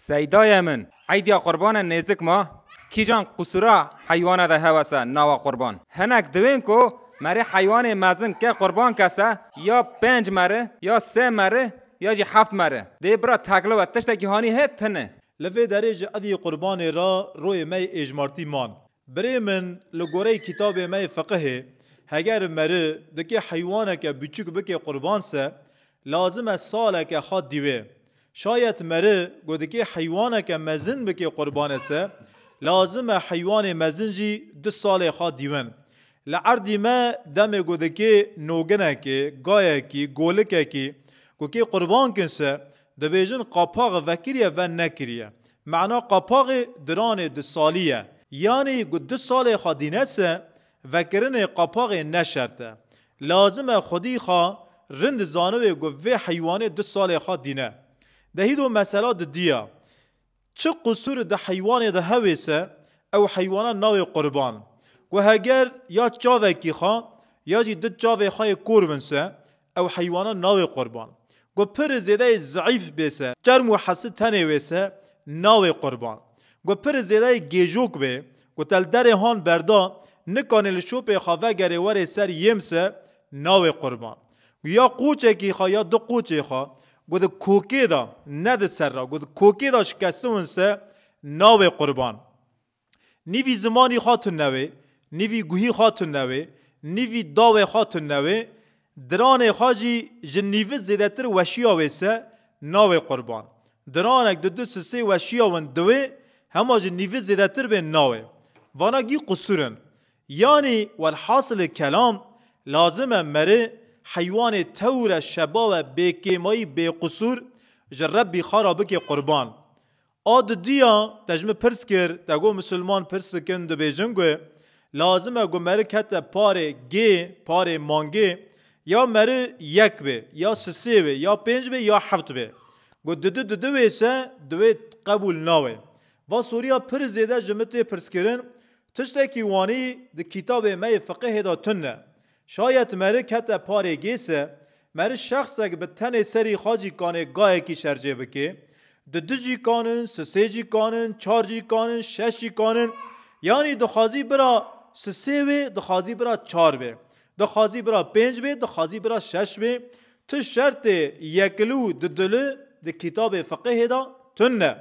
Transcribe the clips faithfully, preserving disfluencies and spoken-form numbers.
Seydayê min, eydiya qurbanan nêzik ma, kîjan qusura heywana de hewese nawa qurban? Hinek diwên ku merê heywanê mezin ke qurban kese, ya pênc meri, ya sê meri, ya jî heft meri. Dê bira tekliwe tiştekî hanî hê tine. Li vê derê ji edî qurbanê re royê me yê êjmartî man. Birê min, li goreyê kitabê me yê fiqihê, heger meri dikê heywaneke biçûk bikê qurban se, lazim e saleke xwe dîwê. Şayet meri ku dikê heywaneke mezin bikê qurbanê se, lazim e heywanê mezin jî du salê xwe dîwin. Li erdî me demê ku dikê noginekê, gayekî, golikekî ku kê qurban kin se, dibêjin qapax vekiriye ve nekiriye. Mena qapaxê diranê du salî ye. Yanî ku du salê xwe dîne se, vekirinê qapaxê ne şert e. Lazim e xwedî xwe rind zaniwê ku vê heywanê du salê xwe dîne. De hîdo mesela didiya. Çi qusûr di heywanê de hewê se, ew heywana nawê qurban. Ku heger ya çavekî xwe, ya jî du çavê xwe yê kor bin se, ew heywana nawê qurban. Ku pir zêdeyê zeîf bê se, çerm û hesi tenê wê se, nawê qurban. Ku pir zêdeyê gêjok bê, ku te li derê han berda, nikanê li şopê xwe vegerê werê ser yêm se, nawê qurban. Ku ya qoçekî xwe ya du qoçê xwe, ku di kokê de, ne di ser re, ku di kokê de şikestibûn se, nawê qurban. Nîvî zimanî xwe tune wê, nîvî guhî xwe tune wê, nîvî dawê xwe tune wê, diranê xwe jî ji nîvi zêdetir weşiya wê se, nawê qurban. Diranek di du sisê weşiya win diwê, hema ji nîvi zêdetir bê nawê. Vana gî qusûr in. Yanî welhasilê kelam, lazim e merê heywanê tewr e, şeba we, bêkêmayî, bêqusûr ji Rebbî xwe re bikê qurban. A didiya, te ji min pirs kir, te got misilman pirs dikin, dibêjin ku lazim e ku meri kete parê gê, parê mangê, ya meri yek bê, ya sisê bê, ya pênc bê, ya heft bê. Ku didi didi wê se, di wê qebûl nawê. Va soriya pir zêde ji min tê pirskirin, tiştekî wanî di kitabê me yê fiqihê de tune. Şayet meri kete parê gê se, meri şexsek bi tenê serî xwe jî kanê gayekî şercê bikê, di du jî kanin, sisê jî kanin, çar jî kanin, şeş jî kanin, yanî dixwazî bira sisê wê, dixwazî bira çar bê, dixwazî bira pênc bê, dixwazî bira şeş bê, tu şertê yekilû didilû di kitabê fiqihê de tune.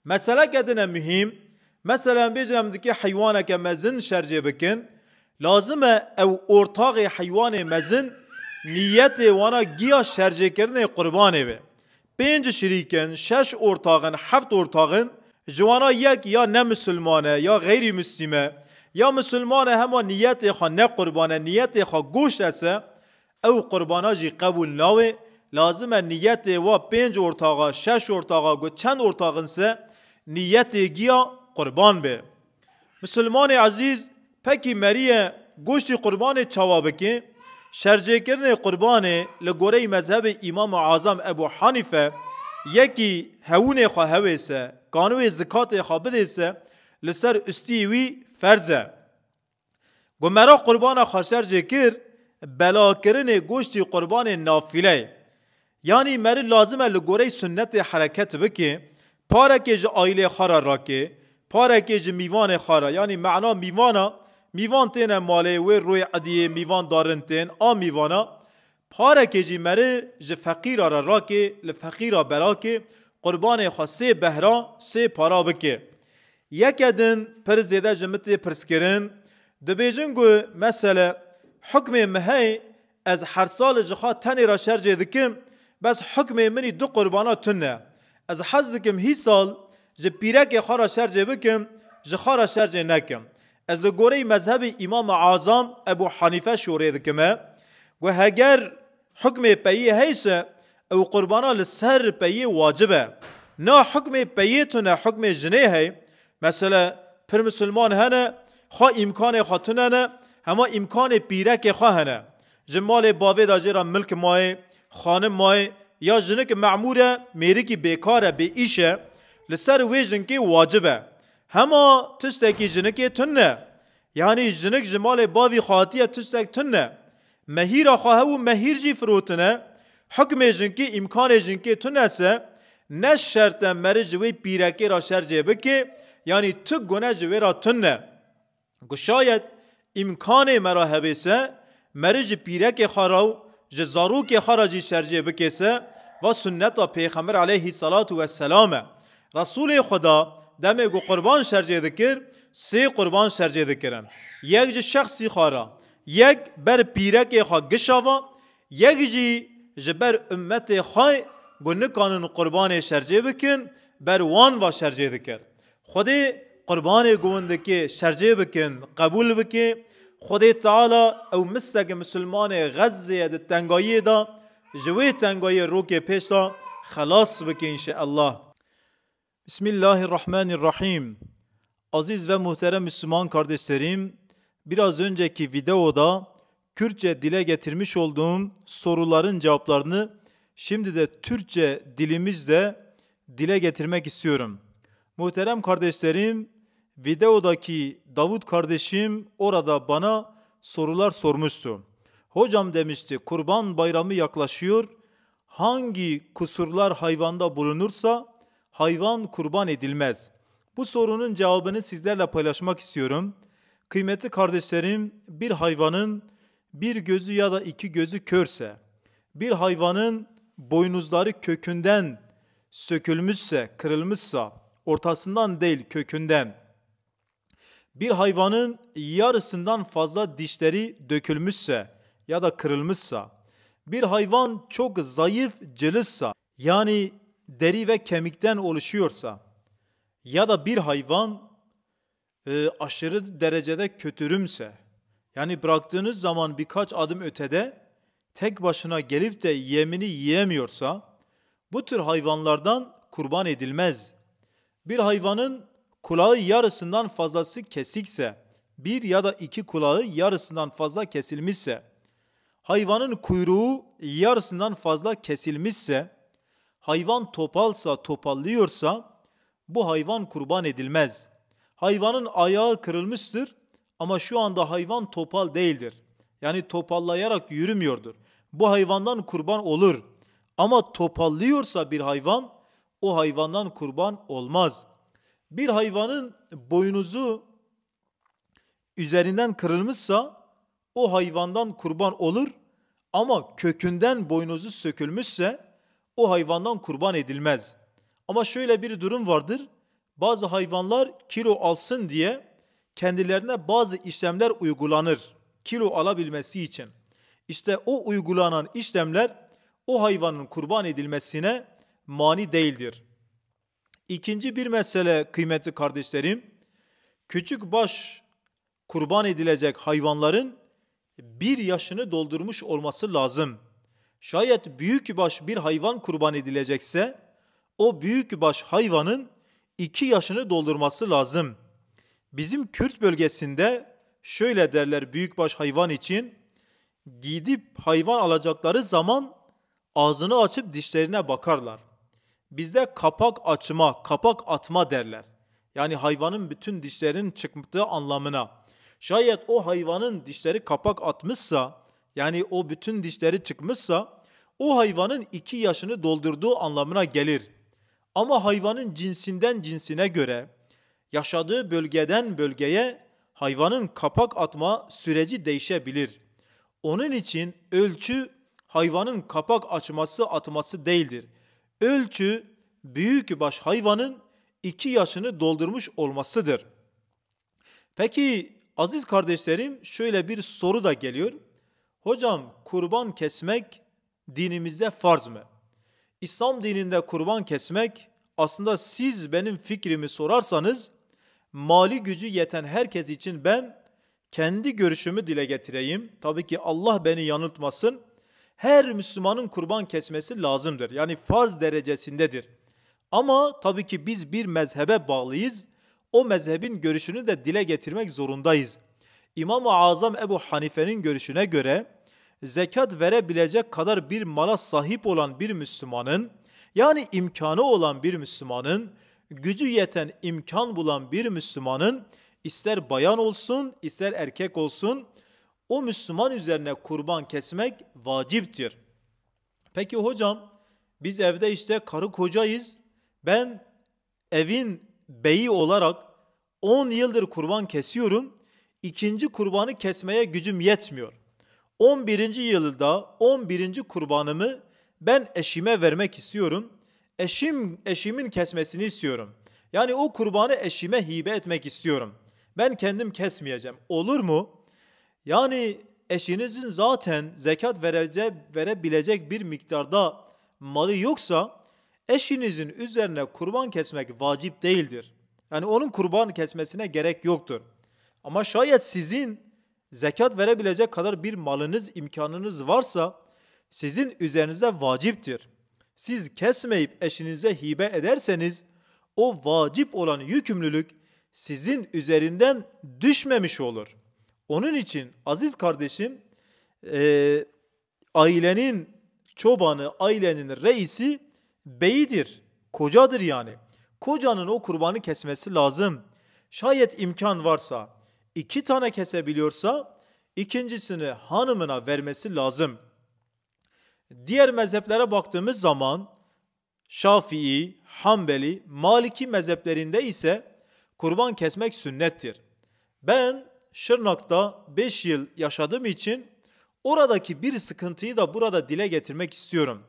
Meseleke din e muhîm. Mesela em bêjin em dikê heywaneke mezin şercê bikin, lazim e ew ortaxê heywanê mezin niyetê wana giya şercêkirinê qurbanê be. Pênc şirîk in, şeş ortax in, heft ortax in, ji wana yek ya ne misilman e, ya xeyrî mislîm e, ya misilman e hema niyetê xwe ne qurban e, niyetê xwe goşt e se, ew qurbana jî qebûl nawê, lazim e niyetê wa pênc ortaxa, şeş ortaxa, ku çend ortax in se, niyetê giya qurban be. Misilmanê ezîz, pekî meriye goştî qurbanê çawa bikê? Şercêkirinê qurbanê li goreyî mezhebê Îmam Azam Ebû Hanîfe, yekî hewûnê xwe hewê se, kaniwê zikatê xwe bidê se, li ser ustî wî ferz e. Ku mera qurbana xwe şercê kir, belakirinê goştî qurbanê nafîle ye. Yanî meri lazim e li goreyî sunnetê hereket bike, parekê ji aîlê xwe re rake, parekê ji mîvanê xwe re, yanî mena mîvana, mîvan têne malê wê royê ediyê, mîvan darin tên, a mîvana, parekê jî meri ji feqîra re rake, li feqîra berake, qurbanê xwe sê behra, sê para bike. Yeke din pir zêde ji min tê pirskirin, dibêjin ku, mesele, hukmê min heye, ez her sal ji xwe tenê re şercê dikim, bes hukmê min î du qurbana tune. Ez hez dikim hî sal ji pîrekê xwe re şercê bikim, ji xwe re şercê nekim. Ez li goreyî mezhebê Îmam Azam Ebû Hanîfe şorê dikime, ku heger hukmê peyê heyse, ew qurbana li ser peyê wacib e. Na hukmê peyê tune, hukmê jinê hey. Mesela, pir misilman hene, xwe îmkanê xwe tune ne, hema îmkanê pîrekê xwe hene. Ji malê bavê de jê re milk mayê, xanim mayê, ya jinik memûr e, mêrikî bêkar e, bê îş e, li ser wê jinkê wacib e. Hema tiştekî jinikê tune. Yanî jinik ji malê bavî xwe hatiye tiştek tune. Mehîra xwe hew û mehîr jî firotine, hukmê jinkê, îmkanê jinkê tune se, Ne şert e meriv ji wê pîrekê re şercê bike, yanî tu gune ji wê re tune. Ku şayet îmkanê me re hebê se, meriv ji pîrekê xwe re û ji zarokê xwe re jî şercê bike se, va sunneta Pêxember aleyhî salatu wesselam e. Resûlê Xweda demê ku qurban şercê dikir, sê qurban şercê dikirin. Yek ji şexsî xwe re, yek ber pîrekê xwe gişa ve, yek jî ji ber ummetê xwe ku nikanin qurbanê şercê bikin, ber wan ve şercê dikir. Xwedê qurbanê ku hûn dikê şercê bikin, qebûl bike. Xwedê Teala ew miseke misilmanê Xezzeyê di tengayiyê de, ji wê tengayiyê rokê pêş de xelas bike înşeallah. Bismillahirrahmanirrahim. Aziz ve muhterem Müslüman kardeşlerim, biraz önceki videoda Kürtçe dile getirmiş olduğum soruların cevaplarını şimdi de Türkçe dilimizde dile getirmek istiyorum. Muhterem kardeşlerim, videodaki Davut kardeşim orada bana sorular sormuştu. Hocam demişti, Kurban Bayramı yaklaşıyor. Hangi kusurlar hayvanda bulunursa hayvan kurban edilmez. Bu sorunun cevabını sizlerle paylaşmak istiyorum. Kıymetli kardeşlerim, bir hayvanın bir gözü ya da iki gözü körse, bir hayvanın boynuzları kökünden sökülmüşse, kırılmışsa, ortasından değil, kökünden, bir hayvanın yarısından fazla dişleri dökülmüşse ya da kırılmışsa, bir hayvan çok zayıf cılızsa, yani deri ve kemikten oluşuyorsa, ya da bir hayvan e, aşırı derecede kötürümse, yani bıraktığınız zaman birkaç adım ötede tek başına gelip de yemini yiyemiyorsa, bu tür hayvanlardan kurban edilmez. Bir hayvanın kulağı yarısından fazlası kesikse, bir ya da iki kulağı yarısından fazla kesilmişse, hayvanın kuyruğu yarısından fazla kesilmişse, hayvan topalsa, topallıyorsa, bu hayvan kurban edilmez. Hayvanın ayağı kırılmıştır ama şu anda hayvan topal değildir. Yani topallayarak yürümüyordur. Bu hayvandan kurban olur. Ama topallıyorsa bir hayvan, o hayvandan kurban olmaz. Bir hayvanın boynuzu üzerinden kırılmışsa, o hayvandan kurban olur, ama kökünden boynuzu sökülmüşse, o hayvandan kurban edilmez. Ama şöyle bir durum vardır. Bazı hayvanlar kilo alsın diye kendilerine bazı işlemler uygulanır. Kilo alabilmesi için. İşte o uygulanan işlemler o hayvanın kurban edilmesine mani değildir. İkinci bir mesele, kıymetli kardeşlerim, küçük baş kurban edilecek hayvanların bir yaşını doldurmuş olması lazım. Şayet büyük baş bir hayvan kurban edilecekse, o büyük baş hayvanın iki yaşını doldurması lazım. Bizim Kürt bölgesinde şöyle derler büyük baş hayvan için, gidip hayvan alacakları zaman ağzını açıp dişlerine bakarlar. Bizde kapak açma, kapak atma derler. Yani hayvanın bütün dişlerinin çıktığı anlamına. Şayet o hayvanın dişleri kapak atmışsa, yani o bütün dişleri çıkmışsa, o hayvanın iki yaşını doldurduğu anlamına gelir. Ama hayvanın cinsinden cinsine göre, yaşadığı bölgeden bölgeye hayvanın kapak atma süreci değişebilir. Onun için ölçü hayvanın kapak açması, atması değildir. Ölçü büyük baş hayvanın iki yaşını doldurmuş olmasıdır. Peki aziz kardeşlerim, şöyle bir soru da geliyor. Hocam, kurban kesmek dinimizde farz mı? İslam dininde kurban kesmek, aslında siz benim fikrimi sorarsanız, mali gücü yeten herkes için ben kendi görüşümü dile getireyim. Tabii ki Allah beni yanıltmasın. Her Müslümanın kurban kesmesi lazımdır. Yani farz derecesindedir. Ama tabii ki biz bir mezhebe bağlıyız. O mezhebin görüşünü de dile getirmek zorundayız. İmam-ı Azam Ebu Hanife'nin görüşüne göre zekat verebilecek kadar bir mala sahip olan bir Müslümanın, yani imkanı olan bir Müslümanın, gücü yeten, imkan bulan bir Müslümanın, ister bayan olsun, ister erkek olsun, o Müslüman üzerine kurban kesmek vaciptir. Peki hocam, Biz evde işte karı kocayız. Ben evin beyi olarak on yıldır kurban kesiyorum. İkinci kurbanı kesmeye gücüm yetmiyor. On birinci yılda on birinci kurbanımı ben eşime vermek istiyorum. Eşim, eşimin kesmesini istiyorum. Yani o kurbanı eşime hibe etmek istiyorum. Ben kendim kesmeyeceğim. Olur mu? Yani eşinizin zaten zekat verece-, verebilecek bir miktarda malı yoksa, eşinizin üzerine kurban kesmek vacip değildir. Yani onun kurban kesmesine gerek yoktur. Ama şayet sizin zekat verebilecek kadar bir malınız, imkanınız varsa, sizin üzerinize vaciptir. Siz kesmeyip eşinize hibe ederseniz, o vacip olan yükümlülük sizin üzerinden düşmemiş olur. Onun için aziz kardeşim, e, ailenin çobanı, ailenin reisi beyidir, kocadır yani. Kocanın o kurbanı kesmesi lazım. Şayet imkan varsa, iki tane kesebiliyorsa, ikincisini hanımına vermesi lazım. Diğer mezheplere baktığımız zaman Şafii, Hanbeli, Maliki mezheplerinde ise kurban kesmek sünnettir. Ben Şırnak'ta beş yıl yaşadığım için oradaki bir sıkıntıyı da burada dile getirmek istiyorum.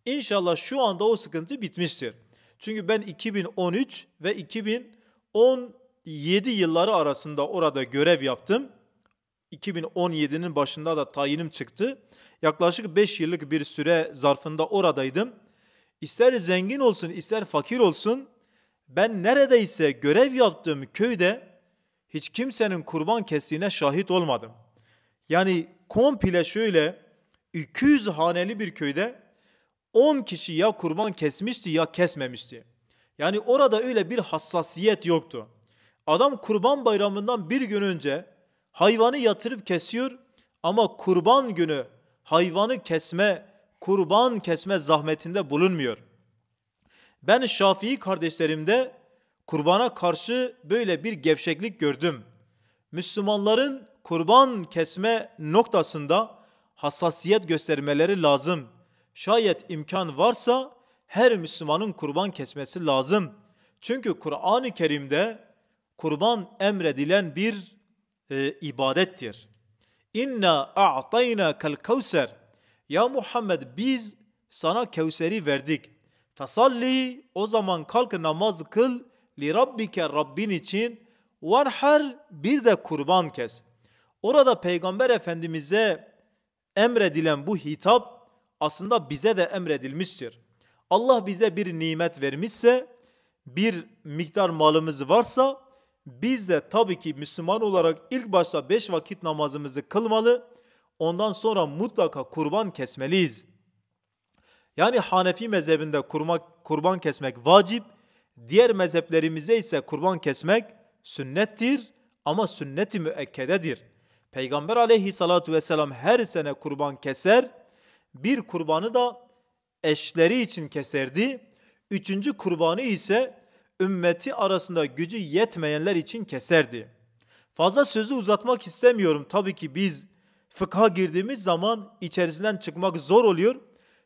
İnşallah şu anda o sıkıntı bitmiştir. Çünkü ben iki bin on üç ve iki bin on yedi yılları arasında orada görev yaptım. iki bin on yedinin başında da tayinim çıktı. Yaklaşık beş yıllık bir süre zarfında oradaydım. İster zengin olsun, ister fakir olsun, ben neredeyse görev yaptığım köyde hiç kimsenin kurban kestiğine şahit olmadım. Yani komple şöyle iki yüz haneli bir köyde on kişi ya kurban kesmişti ya kesmemişti. Yani orada öyle bir hassasiyet yoktu. Adam Kurban Bayramı'ndan bir gün önce hayvanı yatırıp kesiyor ama Kurban günü hayvanı kesme, kurban kesme zahmetinde bulunmuyor. Ben Şafii kardeşlerimde kurbana karşı böyle bir gevşeklik gördüm. Müslümanların kurban kesme noktasında hassasiyet göstermeleri lazım. Şayet imkan varsa her Müslümanın kurban kesmesi lazım. Çünkü Kur'an-ı Kerim'de kurban emredilen bir, e, ibadettir. "İnna a'tayna kel kevser." Ya Muhammed, biz sana Kevser'i verdik. "Fesalli", o zaman kalk namaz kıl, "li rabbike", Rabbin için, "venhar", bir de kurban kes. Orada Peygamber Efendimiz'e emredilen bu hitap aslında bize de emredilmiştir. Allah bize bir nimet vermişse, bir miktar malımız varsa, biz de tabii ki Müslüman olarak ilk başta beş vakit namazımızı kılmalı, ondan sonra mutlaka kurban kesmeliyiz. Yani Hanefi mezhebinde kurma-, kurban kesmek vacip, diğer mezheplerimizde ise kurban kesmek sünnettir ama sünnet-i müekkededir. Peygamber aleyhissalatu vesselam her sene kurban keser, bir kurbanı da eşleri için keserdi, üçüncü kurbanı ise ümmeti arasında gücü yetmeyenler için keserdi. Fazla sözü uzatmak istemiyorum. Tabii ki biz fıkha girdiğimiz zaman içerisinden çıkmak zor oluyor.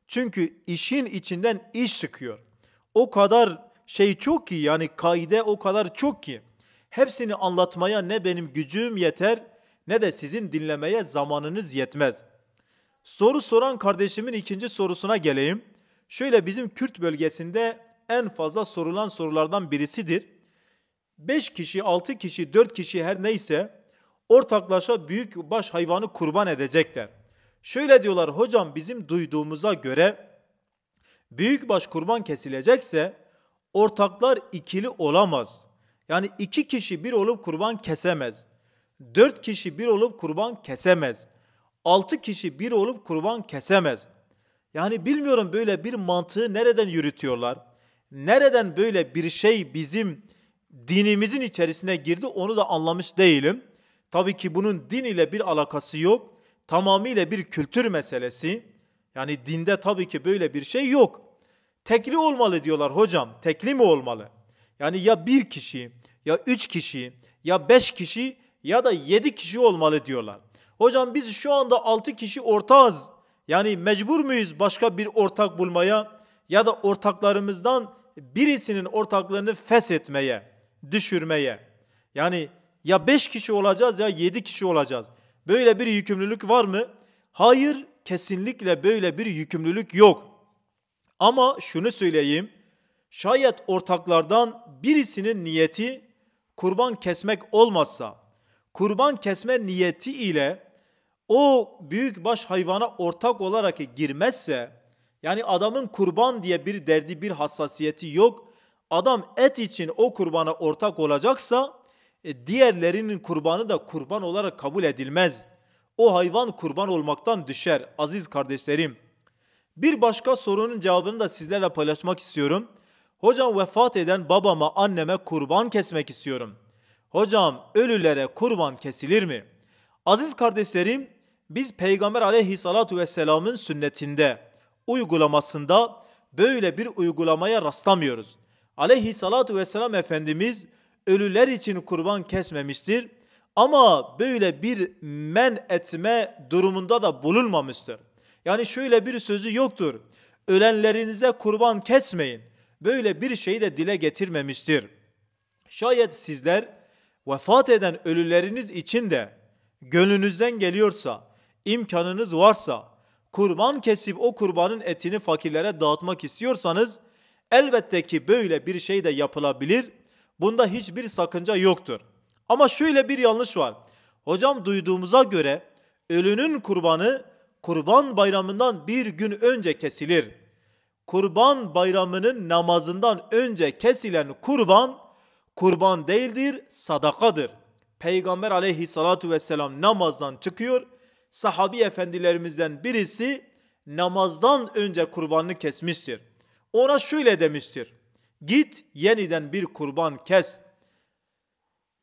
Çünkü işin içinden iş çıkıyor. O kadar şey çok ki, yani kaide o kadar çok ki, hepsini anlatmaya ne benim gücüm yeter ne de sizin dinlemeye zamanınız yetmez. Soru soran kardeşimin ikinci sorusuna geleyim. Şöyle, bizim Kürt bölgesinde en fazla sorulan sorulardan birisidir. Beş kişi, altı kişi, dört kişi, her neyse, ortaklaşa büyük baş hayvanı kurban edecekler. Şöyle diyorlar: "Hocam, bizim duyduğumuza göre büyükbaş kurban kesilecekse ortaklar ikili olamaz. Yani iki kişi bir olup kurban kesemez. Dört kişi bir olup kurban kesemez. Altı kişi bir olup kurban kesemez." Yani bilmiyorum böyle bir mantığı nereden yürütüyorlar. Nereden böyle bir şey bizim dinimizin içerisine girdi, onu da anlamış değilim. Tabii ki bunun din ile bir alakası yok. Tamamıyla bir kültür meselesi. Yani dinde tabii ki böyle bir şey yok. Tekli olmalı diyorlar hocam. Tekli mi olmalı? Yani ya bir kişi, ya üç kişi, ya beş kişi ya da yedi kişi olmalı diyorlar. Hocam, biz şu anda altı kişi ortağız. Yani mecbur muyuz başka bir ortak bulmaya? ya da ortaklarımızdan birisinin ortaklığını feshetmeye, düşürmeye. Yani ya beş kişi olacağız ya yedi kişi olacağız. Böyle bir yükümlülük var mı? Hayır, kesinlikle böyle bir yükümlülük yok. Ama şunu söyleyeyim, şayet ortaklardan birisinin niyeti kurban kesmek olmazsa, kurban kesme niyeti ile o büyük baş hayvana ortak olarak girmezse, yani adamın kurban diye bir derdi, bir hassasiyeti yok, adam et için o kurbana ortak olacaksa, e, diğerlerinin kurbanı da kurban olarak kabul edilmez. O hayvan kurban olmaktan düşer, aziz kardeşlerim. Bir başka sorunun cevabını da sizlerle paylaşmak istiyorum. Hocam, vefat eden babama, anneme kurban kesmek istiyorum. Hocam, ölülere kurban kesilir mi? Aziz kardeşlerim, biz Peygamber aleyhissalatu vesselamın sünnetinde, uygulamasında böyle bir uygulamaya rastlamıyoruz. Aleyhissalatu vesselam Efendimiz ölüler için kurban kesmemiştir. Ama böyle bir men etme durumunda da bulunmamıştır. Yani şöyle bir sözü yoktur. Ölenlerinize kurban kesmeyin. Böyle bir şeyi de dile getirmemiştir. Şayet sizler vefat eden ölüleriniz için de gönlünüzden geliyorsa, imkanınız varsa, kurban kesip o kurbanın etini fakirlere dağıtmak istiyorsanız, elbette ki böyle bir şey de yapılabilir. Bunda hiçbir sakınca yoktur. Ama şöyle bir yanlış var. Hocam, duyduğumuza göre ölünün kurbanı Kurban Bayramı'ndan bir gün önce kesilir. Kurban Bayramı'nın namazından önce kesilen kurban, kurban değildir, sadakadır. Peygamber aleyhissalatu vesselam namazdan çıkıyor. Sahabi efendilerimizden birisi namazdan önce kurbanını kesmiştir. Ona şöyle demiştir: "Git, yeniden bir kurban kes."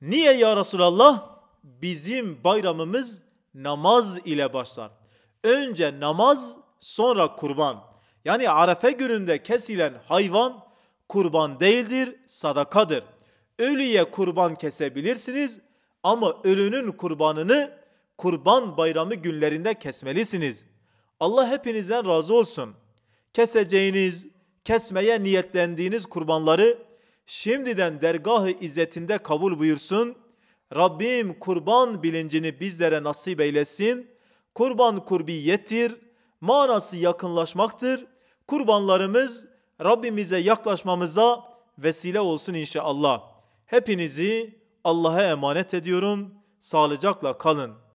"Niye ya Resulallah?" "Bizim bayramımız namaz ile başlar. Önce namaz, sonra kurban." Yani Arefe gününde kesilen hayvan kurban değildir, sadakadır. Ölüye kurban kesebilirsiniz ama ölünün kurbanını Kurban Bayramı günlerinde kesmelisiniz. Allah hepinizden razı olsun. Keseceğiniz, kesmeye niyetlendiğiniz kurbanları şimdiden dergah-ı izzetinde kabul buyursun. Rabbim kurban bilincini bizlere nasip eylesin. Kurban kurbiyettir, manası yakınlaşmaktır. Kurbanlarımız Rabbimize yaklaşmamıza vesile olsun inşallah. Hepinizi Allah'a emanet ediyorum. Sağlıcakla kalın.